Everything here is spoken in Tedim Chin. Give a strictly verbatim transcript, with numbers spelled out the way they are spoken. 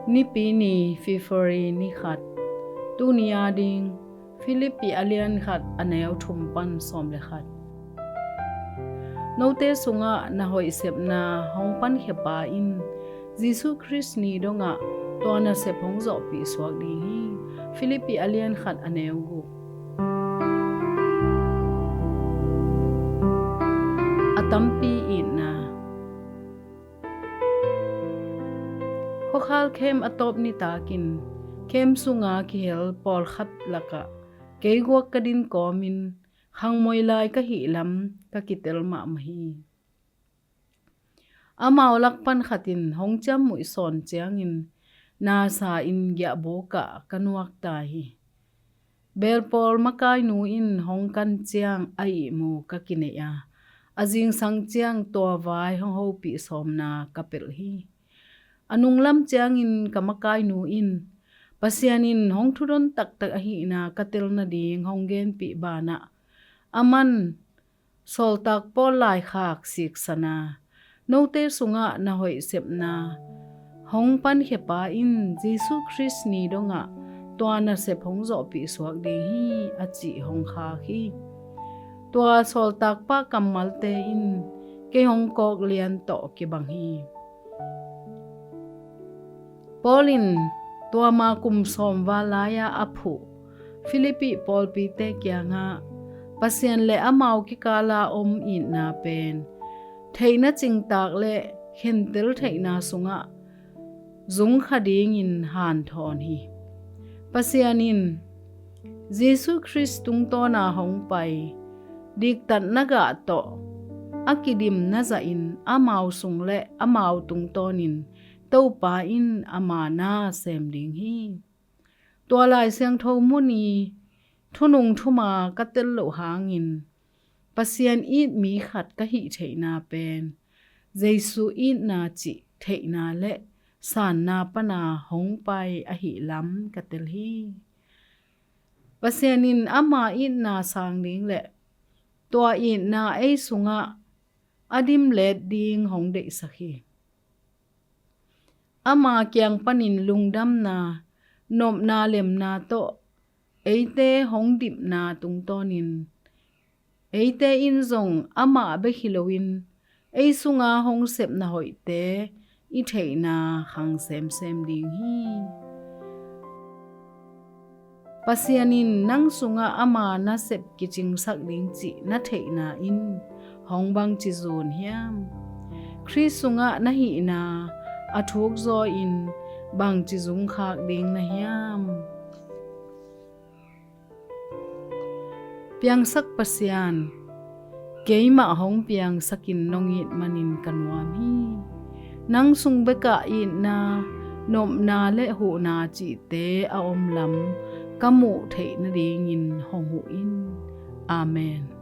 Nipi ni, February ni khat. Tuni a ding, Philippi a lian khat a neu thum pan sawm le khat. Note sungah na hoih sepna hong pankhia pa in Jesu Khrist ni dongah tua nasep hong zawhpih suak ding hi. Philippi a lian khat a neu guk. A tampi itna. Khuakhal khem a tawp nitakin khem sunga kihel pawlkhat lakah kei guak ka din kawmin khangmoi lai ka hih lam ka kitel mahmah hi. Amau lak pan khat in hong ciammuih sawn ciangin nasa in giahbuk ah ka nuak ta hi. Belpawl makainu in hong kan ciang a ihmu ka kineih a, a zingsang ciang tua vai hong hopih sawmna ka pelh hi. A nunglam ciangin ka makainu in Pasian in hong thudon taktak ahihna ka tel nading hong genpih banah, aman Sawltak Paul laikhak siksan a, note sungah na hoih sepna hong pankhia pa in Jesu Khrist ni dongah tua nasep hong zawhpih suak ding hi, a cih hong khak hi. Tua sawltak pa kammalte in kei hong kawk lian tawh kibang hi. Paul in tua ma kum sawm val lai-a a phuh Philippi pawlpite kiangah Pasian le amau kikala om itna pen theihna cingtak le khentel theihna sungah zungkha dingin hanthawn hi. Pasian in Jesu Khrist tungtawna hong pai diktatna gah tawh a kidim na zahin amau sung le amau tungtawnin Topa in ama na sem ding hi. Tua Lai Siangtho mun i thunung thuma ka tel loh hangin Pasian it mi khat ka hih theihna pen Jesu itna cih theihna le sanna pana hong pai ahi lam ka tel hi. Pasian in ama itna sang ding le tua itna ei sungah a dimlet ding hong deihsak hi. Ama kiang panin lungdamna, nopna lemna tawh eite hong dipna tungtawnin eite in zong amah bek hi loin ei sunga hong sepna hoihte i theihna khang semsem ding hi. Pasian in nang sungah ama nasep kicingsak ding cih na theihna in hong bangci zun hiam? Khrist sungah na hihna a thukzaw in bangci zungkhak ding na hiam? Piangsak Pasian, keimah hong piangsakin nong it manin ka nuam hi. Nang sung bekah itna, nopna le huhna cihte a om lam ka muh theih nadingin hong huh in. Amen.